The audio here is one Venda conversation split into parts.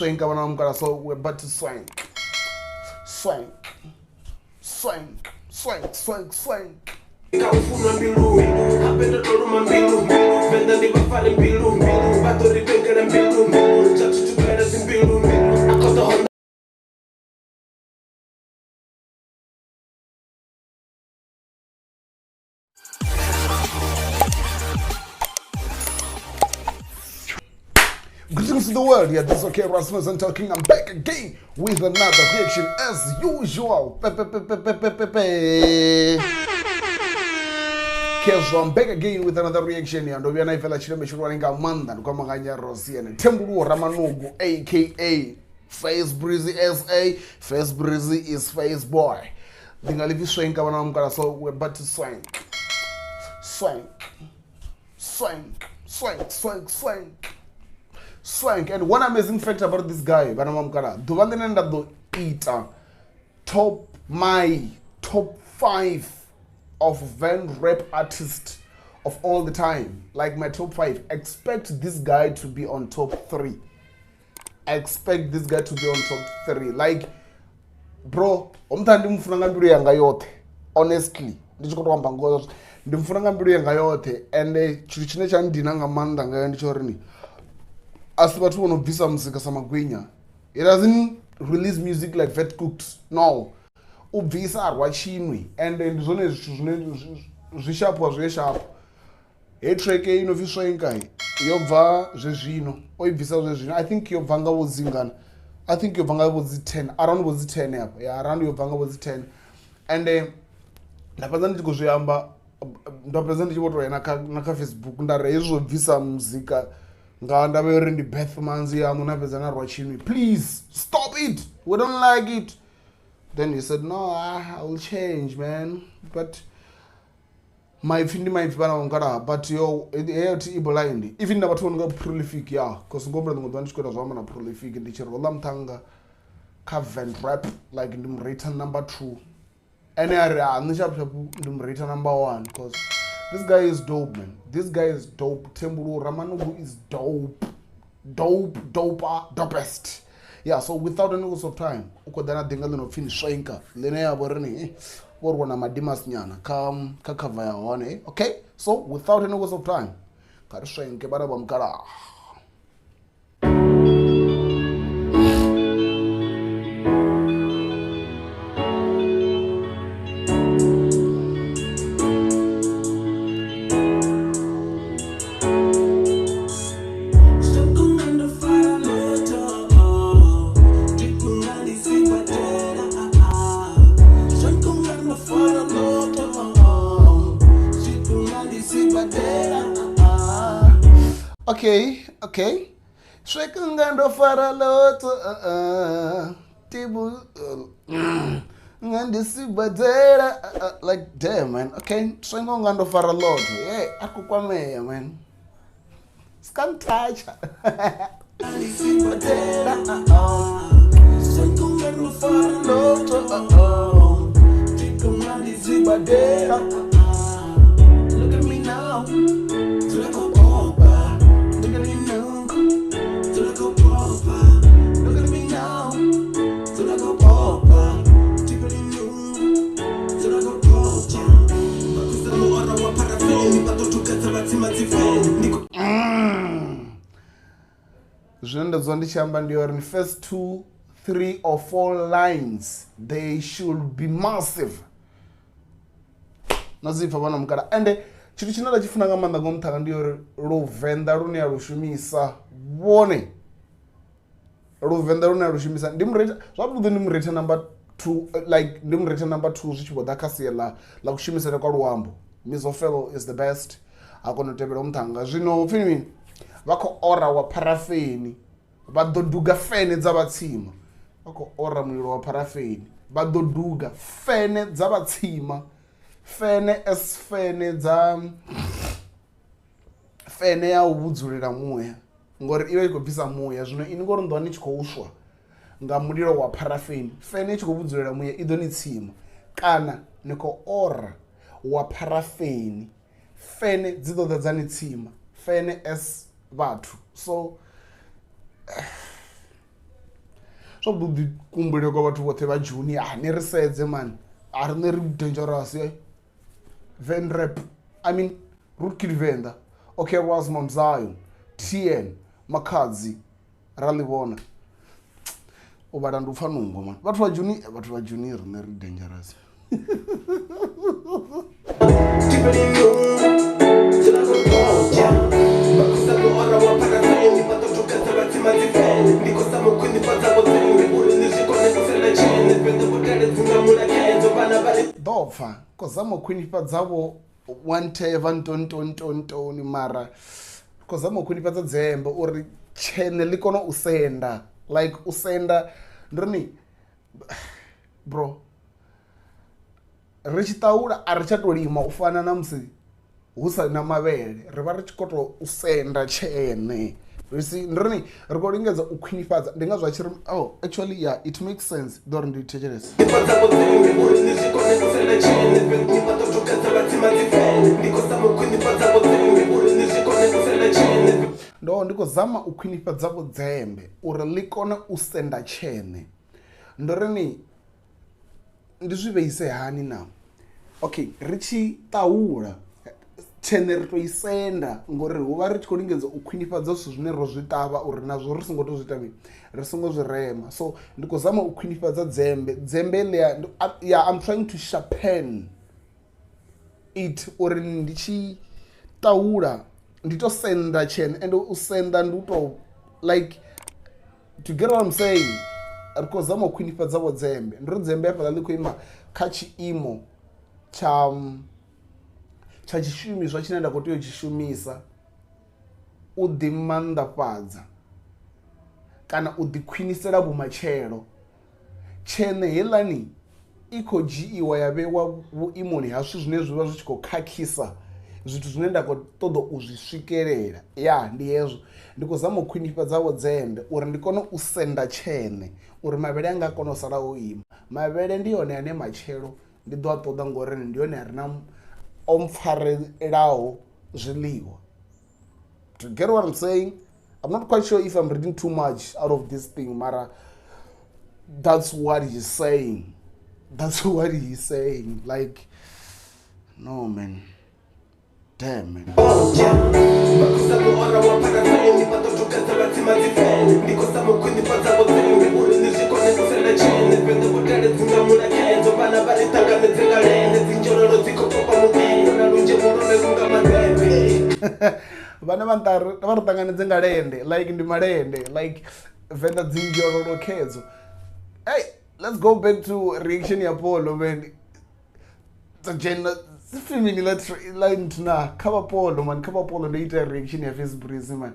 Swank vhana vha mukala, so we're about to swank, swank, swank, swank, swank, swank. Nga u funwa mbilu habe ndo to luma mbilu venḓa ndi vha fare mbilu vha ḓo ri vhengela mbilu dza thuthubela dzimbilu a khoḓo honḓa. Greetings to the world. Yeah, this is okay. Rasmus and talking. I'm back again with another reaction as usual. Pe, pe, pe, pe, pe, pe, pe, pe. Kezwa, I'm back again with another reaction. Ya ndo vhuya na ifela tshileme tshihulwane nga maanḓa ndi kwama nga Nyarosiene Thembuluwo Ramanugu aka Face Breezy SA. Face Breezy is Face Boy. Ndi nga lipfi swank vhana vha mukala, so we're about to swank, swank, swank, swank, swank, swank, swank. And one amazing fact about this guy, vhana vha mukala, ḓuvha ḽine nda ḓo ita top my top 5 of van rap artist of all the time, like my top 5, expect this guy to be on top 3. Expect this guy to be on top 3. Like, bro, omutha ndi mufuna nga mbilu yanga yoṱhe, honestly ndi tshi khou tou amba ngoho, ndi mufuna nga mbilu yanga yoṱhe. And tshithu tshine tsha ndina nga maanḓa ngayo ndi tsha uri ni a si vhathu vho no bvisa muzika sa magwinya. He doesn't release music like vet cooked. No, u bvisa a rwa tshinwi, and ndi zwone zwithu zwine zwi shapo zwi shapo. He track i no pfi Swanka yo bva zwezwino, o i bvisa zwezwino. I think yo bva nga vho dzingana, I think yo bva nga vho dzi 10, around vho dzi 10 hafha. Ya, around yo bva nga vho dzi 10. And nda fhedza ndi tshi khou zwi amba, ndo fhedza ndi tshi vho to ya na kha Facebook nda ri hezwi zwo bvisa muzika nga ndavha uri ndi birth month yaṋu na fhedza na rwa tshinwi, please stop it, we don't like it. Then he said, no, I will change, man. But maipfi ndi maipfi vhana vha, but yo heyo thi i blind even na vhathu vho no nga Prolific ya, cause ngombula ḽiṅwe ḓuvha ndi tshi khou ita zwo amba na Prolific, ndi tshi ri houḽa muṱhannga kha vent rap, like ndi murater number 2, ene a ri a nṋe shapu shapu ndi murater number 1, cause this guy is dope, man. This guy is dope. Thembuluwo Ramanugu is dope, dope, doper, dopest. Yeah, so without any waste of time, u khou ḓa na ḓinga ḽi no pfhi ni Swanka ḽine ya vha uri ni vho ri wana madimas nyana kha cover ya hone. Okay, so without any waste of time, kha ri swanke vhana vha mukalaha. Okay, okay. Swekunga ndo fara loto tibu ngandisibadela, like damn, man. Okay, swengo ndo fara loto. Yeah, akukwameya, man. Skantacha. Ndisibadela Swengo ndo fara loto tibu ngandisibadela. Look at me now. Look at me now. Look at me now. Zwine nda dzula ndi tshi amba ndi uri first 2, 3 or 4 lines, they should be massive. Na dzi pfa vhana mukala. Ende tshithu tshine nda tshi funa nga maanḓa ngomu ṱhanga ndi uri luvenḓa lune a lu shumisa vhone, luvenḓa lune a lu shumisa ndi mureta zwavhuḓi, ndi mureta number 2, like ndi mureta number 2 zwi tshi vho ḓa kha sia ḽa kushumisele kwa luambo. Mizofelo is the best, a kona u tevhela muṱhanga. Zwino upfhi mini, vha khou ora wa pharafeni vha ḓo duga fene dza vhatsima, vha khou ora mulilo wa pharafeni vha ḓo duga fene dza vhatsima, fene as fene dza fene ya u vhudzulela muya, ngori ivha i khou bvisa muya. Zwino ini ngori nḓwa ni tshi khou swa nga mulilo wa pharafeni, fene i tshi khou vhudzulela muya i ḓo ni tsima, kana ni khou ora wa pharafeni, fene dzi ḓo ḓa dza ni tsima, fene as vhathu. So Zwavhuḓi ḓi kuhumbulele kwa vhathu vhoṱhe vha Joni, a ni ri sedze mani, a riṋe ri dangerous. Van Rap, I mean Rootkid Venḓa, okay Ras Mamzayo, TN, Makhadzi, ra ḽi vhona. U vhala ndi u pfa nungo mani. Vhathu vha Joni, vhathu vha Joni riṋe ri dangerous. Ḓo pfa khou zama u khwinifhadza vho one teva ntontontontoni mara khou zama u khwinifhadza dzembe uri tshene ḽi kone u senda like u senda ndi ri ni bro ri tshi ṱaula a ri tsha to lima u fana na musi hu sa na mavhele ri vha ri tshi khou tou u senda tshene ri si ndi ri ni ri khou lingedza u khwinifhadza ndi ngazwo a tshi ri oh actually yeah it makes sense ḓo ri ndi thetshelese. Ndo ndi khou zama u khwinifhadza vhudzembe uri ḽi kone u senda tshene ndo ri ni ndi zwi vheise hani na okay ri tshi ṱahula tsheṋe ri to i senda ngori hu vha ri tshi khou lingedza u khwinifhadza zwithu zwine ro zwi ṱavha uri nazwo ri songo to zwi ita mini ri songo zwi rema so ndi khou zama u khwinifhadza dzembe dzembe ḽia ya I'm trying to sharpen it uri ndi tshi ṱahula ndi to senda tsheṋe and u senda ndi u to like to get what I'm saying ri khou zama u khwinifhadza vho dzembe ndi uri dzembe hafhaḽa ḽi khou ima kha tshiimo tsha tsha tshishumiswa tshine nda khou tea u tshi shumisa u ḓi mannḓafhadza kana u ḓi khwinisela vhumatshelo. Tsheṋe heiḽani i khou dzhiiwa ya vheiwa vhuimoni ha zwithu zwine zwi vha zwi tshi khou khakhisa zwithu zwine nda khou ṱoḓa u zwi swikelela. Ya ndi hezwo ndi khou zama u khwinifhadza vho dzembe uri ndi kone u senda tsheṋe uri mavhele anga a kone u sala o ima. Mavhele ndi one ane matshelo ndi ḓo a ṱoḓa ngori ndi one a re na o mpfarelaho zwiḽiwa. Do you get what I'm saying? I'm not quite sure if I'm reading too much out of this thing mara that's what he's saying. That's what he's saying. Like, no man. Damn man. Vhana vha nṱa vha ri ṱanganedze nga lende like ndi malende like venḓa dzinzhololo khedzo. Hey, let's go back to reaction ya Polo man. Dza dzhena femini ḽa ḽa nthu na kha vha Polo man kha vha Polo ndo ita reaction ya Face Breeze man.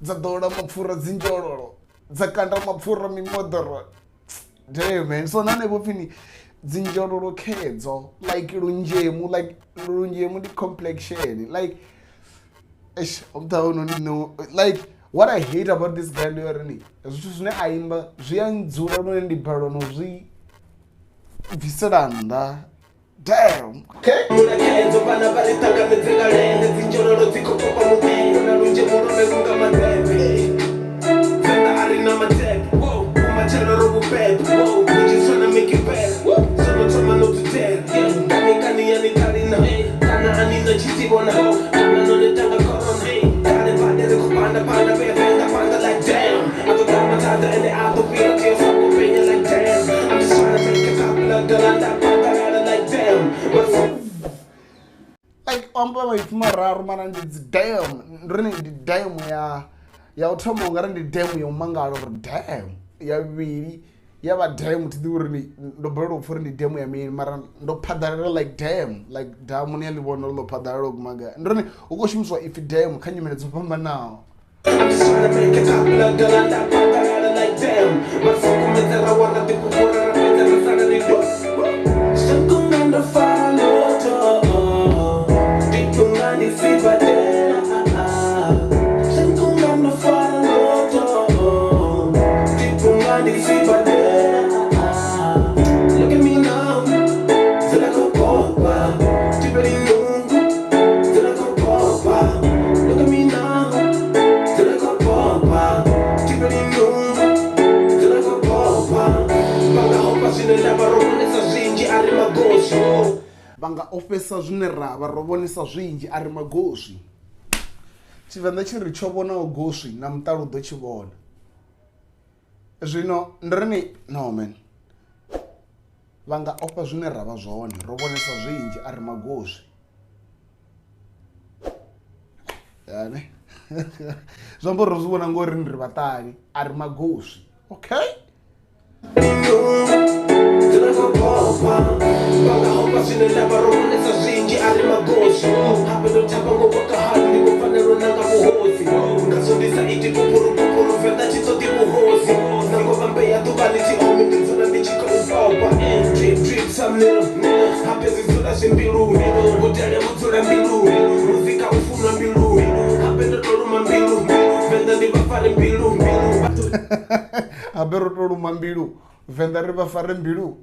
Dza ḓola mapfura dzinzhololo dza kanda mapfura mimoḓoro. Damn man. So na hanefho pfini dzinzhololo khedzo like lunzhemu like lunzhemu ndi complexion like eish omutha no like what I hate about this guy ndi uri ni zwithu zwine a imba zwi a ndzula lune ndi balelwa no zwi bvisela nnḓa. Damn. Okay. Mulakedzo vhana vha ri ṱanganedze nga lende dzinzhololo dzi khou popa muvhili na lunzhemu lwone lunga maḓembe Venḓa a ri na matepe vhumatshelo ro vhubeba vhunzhiswa na mikipela zwo no thoma no dudela kani kani ya ni kalina kana a ni na tshitivhona kana no ni tanga corona kale bade ri khou panda panda vhe venḓa panda like damn a ḓo ḓa mathada ende a ḓo fhira tea u sa penya like damn I'm just trying to make a couple of dollars nda phaḓalala like damn like o amba maipfi mararu mara ndi dzi dam ndi ri ndi dam ya ya u thoma ungari ndi dam ya u mangala uri dam ya vhuvhili ya vha dam thi ḓivhi uri ndi ndo balelwa u pfha uri ndi dam ya mini mara ndo phaḓalala like dam like damu ni a ḽi vhona uri ḽo phaḓalala u guma gai ndi ri hu khou shumiswa ipfi dam kha nyimele dzo fhambanaho. I'm just trying to make a couple of dollars nda phaḓalala like damn vha sukumedza ra wa ra ḓifhufhura ra fhedza ra sala ri do Shankunga ndo fara lotto ndi tunga ndi sibadela Shankunga ndo fara lotto ndi tunga ndi sibadela Look at me now dzula khou popa tibeli nungu dzula khou popa Look at me now dzula khou popa tibeli nungu dzula khou popa. magoswi. Vha nga ofhesa zwine ra vha ro vhonesa zwinzhi a ri magoswi. Tshivenḓa tshi ri tsho vhonaho goswi na muṱali u ḓo tshi vhona. Zwino ndi ri ni no man vha nga ofha zwine ra vha zwone ro vhonesa zwinzhi a ri magoswi. Yani zwi amba uri ro zwi vhona ngori ri vhaṱali a ri magoswi okay. Dzula nga bopha vha nga hofha zwine nda vha ro vhonesa zwinzhi a ri magoswi. Habe ndo thaba ngo vhoka hani ndi vho fanelwa nanga vhuhosi. Ngazwo ndi sa iti pupuru venḓa tshi ṱoḓi vhuhosi. Nango vhambe ya ḓuvha ḽi tshi omi ndi dzula ndi tshi khou popa. Drip drip some little habe zwi dzula zwi mbiluni. Vhudele vhu dzula mbiluni. Muzika u funwa mbiluni. Habe ndo to luma mbilu venḓa ndi vha fare mbilu. Habe ro to luma mbilu venḓa ri vha fare mbilu.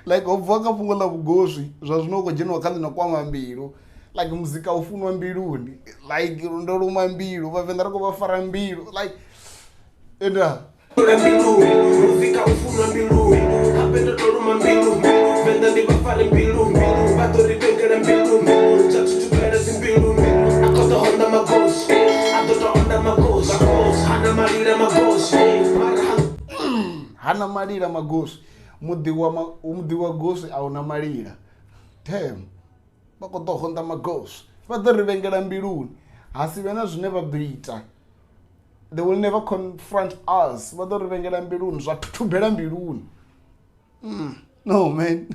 Like ho bviwa kha fhungo ḽa vhugoswi zwa zwino u khou dzheniwa kha ḽino kwama mbilu. Like muzika u funwa mbiluni like ndo luma mbilu vhavenḓa ri khou vha fara mbilu like enda Dzula mbiluni muzika u funwa mbiluni. Habe ndo to luma mbilu venḓa ndi vha fare mbilu. Vha ḓo ri vhengela mbilu zwa thuthubela dzimbilu. A khou ḓo honda magoswi a ḓo to onda magoswi. Hana malila magoswi mara hana malila magoswi. Muḓi wa muḓi wa goswi a huna malila. Damn vha khou ḓo honda magoswi vha ḓo ri vhengela mbiluni ha si vhe na zwine vha ḓo ita. They will never confront us. Vha ḓo ri vhengela mbiluni zwa thuthubela mbiluni. No man.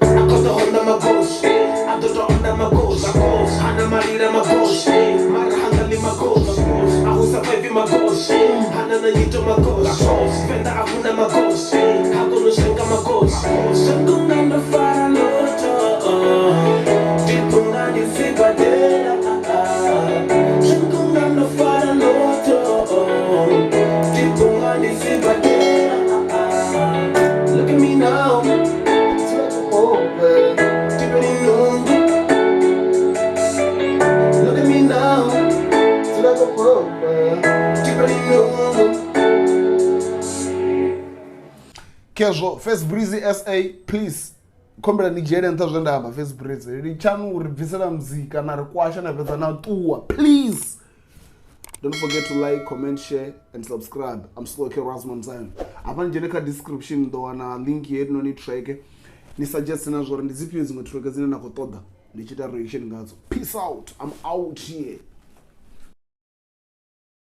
A khou ḓo honda magoswi a ḓo to onda magoswi. Hana malila magoswi mara hanga ḽi magoswi. A hu survive magoswi hana na nyito magoswi. Venḓa a huna magoswi ha koni u shenga magoswi. Zwakunga ndo fara lotto ndi kunga ndi sibadela. Zwakunga ndo fara lotto ndi kunga ndi sibadela. Look at me now. Look at me now. Khezwo Face Breezy SA please khombela ni dzhiele nṱha zwe nda amba. Face Breezy litshani uri bvisela muzika na ri kwasha na fhedza na ṱuwa please. Don't forget to like, comment, share and subscribe. I'm still okay Rasman Zion. Hafha ni dzhene kha description ni ḓo wana link ye noni track. Ni suggest na zwori ndi dzifhio dziṅwe track dzine na khou ṱoḓa ndi tshi ita reaction ngadzo. Peace out. I'm out here.